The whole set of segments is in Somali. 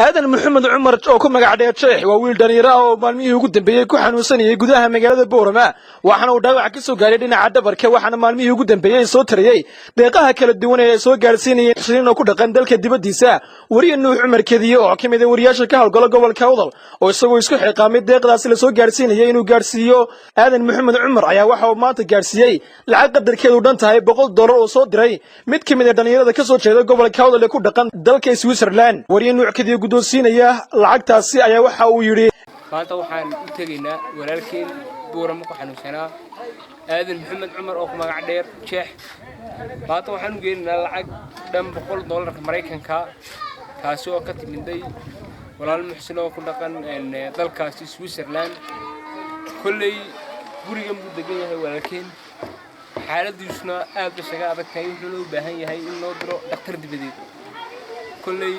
Aadan Maxamed Cumar oo ku magac dheer Jeex waa wiil dhallinyaro ah oo maalmihii ugu dambeeyey ku xanuunsanayay gudaha magaalada Boorama, waxaana uu dhaawac ka soo gaaray dhinaca dhabarka. Waxaana maalmihii ugu dambeeyey soo tarayey deeqaha kala duwan ee ay soo gaarsiinayeen muslimiin oo ku dhaqan dalka dibaddiisa. Wariye Nuux Cumar Kediye oo ka mid ah wariyaasha ka howlgala gobolka Awdal oo isagoo isku xilqaamay deeqdaasi la soo gaarsiinayay inuu gaarsiiyo Aadan Maxamed Cumar ayaa waxa uu maanta gaarsiiyey lacag qadarkeedu dhan tahay $100 oo soo diray mid ka mid ah dhallinyarada ka soo jeeda gobolka Awdal ee ku dhaqan dalka Switzerland. Wariye Nuux Kediye guddoonsiinaya lacagtaasi ayaa waxa uu yidhi: Maanta waxaan u tegaynaa walaalkeen Buurama ku xanuunsanaa, Aadan Maxamed Cumar oo ku magac dheer Jeex. Maanta waxaan u geenaynaa lacag dhan $100 Maraykanka, taasi oo ka timiday walaal muxsin oo ku dhaqan dalkaasi Switzerland. Kolley gurigan buu degan yahay walaalkeen, xaaladiisuna aad bay isaga adag tahay, wuxuuna u baahan yahay in loo diro dhakhtar dibadeed. Kolley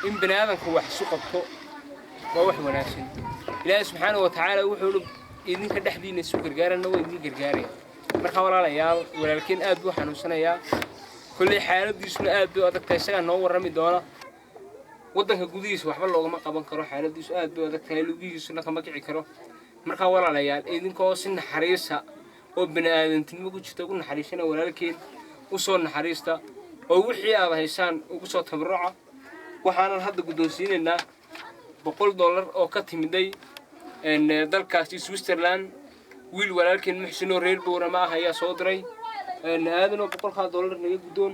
in bani aadamka wax isu qabto waa wax wanaagsan. Ilaahay subxaana wa tacaala wuxuu idinka dhexdiina isu gargaarana waa idin gargaaraya. Marka walaalayaal, walaalkeen aad buu xanuunsanayaa, kolley xaaladiisuna aad bay u adag tahay, isagaa noo warrami doona. Waddanka gudihiisa waxba loogama qaban karo, xaaladiisu aad bay u adag tahay, lugihiisuna kama kici karo. Markaa walaalayaal, idinkoo si naxariisa oo bani aadantinimo ku jirta ugu naxariisana walaalkeen u soo naxariista oo wixii aad haysaan ugu soo tabaruca. Waxaanan hadda guddoonsiinaynaa $100 oo ka timiday dalkaasi Switzerland. Wiil walaalkeen muxsin oo reer Bowrama ah ayaa soo diray. Aadanoo, $100-kaa naga guddoon,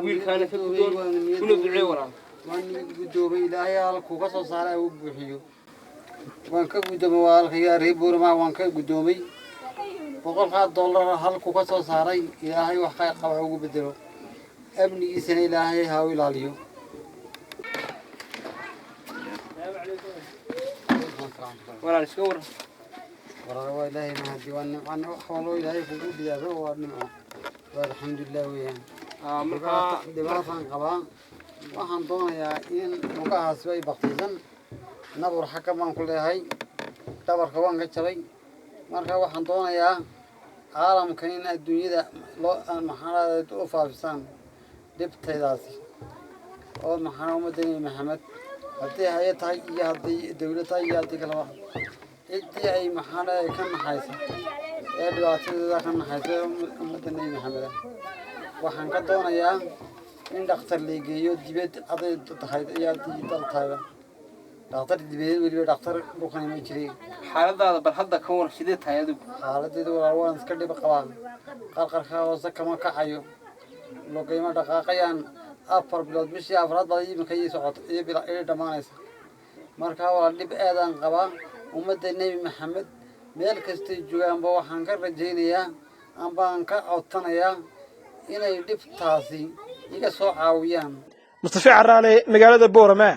wiilkaana ka guddoon, kuna ducee walaal. Waan guddoomay. Ilaahay halkuu ka soo saaray u buuxiyo. Waan ka guddoomay walaalkayga reer Boorama, waan ka guddoomay $100-kaa. Halkuu ka soo saaray Ilaahay wax khayr qaba ugu bedelo, amnigiisana Ilaahay ha u ilaaliyo. Walaal, iska waran? Walaal, waa Ilaahay mahadi, waa nimcan. Wax waloo Ilaahay kugu dhiyaabo waa nimco, waa alxamdulilah weeyaan. Markaa Dhibaataan qabaa. Waxaan doonayaa in lugahaasi ay baktiisan nabur xagga baan ku leeyahay, dhabarka waan ka jabay. Marka waxaan doonayaa caalamkan in adduunyada loo maxaa u faafisaan dhibtaydaasi oo maxaa ummadda Nebi Maxamed, haddii haye tahay iyo haddii dawlad tahay iyo haddii kalaba, ciddii ay maxaa ka naxaysa ee dhibaatadeeda ka naxaysa ee ummadda Nebi Maxameda, waxaan ka doonayaa in dhakhtar la geeyo dibad haday tahay iyo haddii dal tahayba, dhakhtar dibadeed, weliba dhakhtar dhulkani ma jiray. Xaaladaada bal hadda ka waran, sidee tahay adigu? Xaaladeedu walaal, waan iska dhib qabaa. Qarqarka hoose kama kacayo, lugayma dhaqaaqayaan. 4 bilood, bishii afraad baa iminka ii socota iyo bila ii dhammaanaysa. Marka walaal, dhib aadaan qabaa. Ummadda Nebi Maxamed meel kastay joogaanba waxaan ka rajaynayaa ambaan ka codsanayaa inay dhibtaasi iga soo caawiyaan. Mustafa Caraale, magaalada Boorama.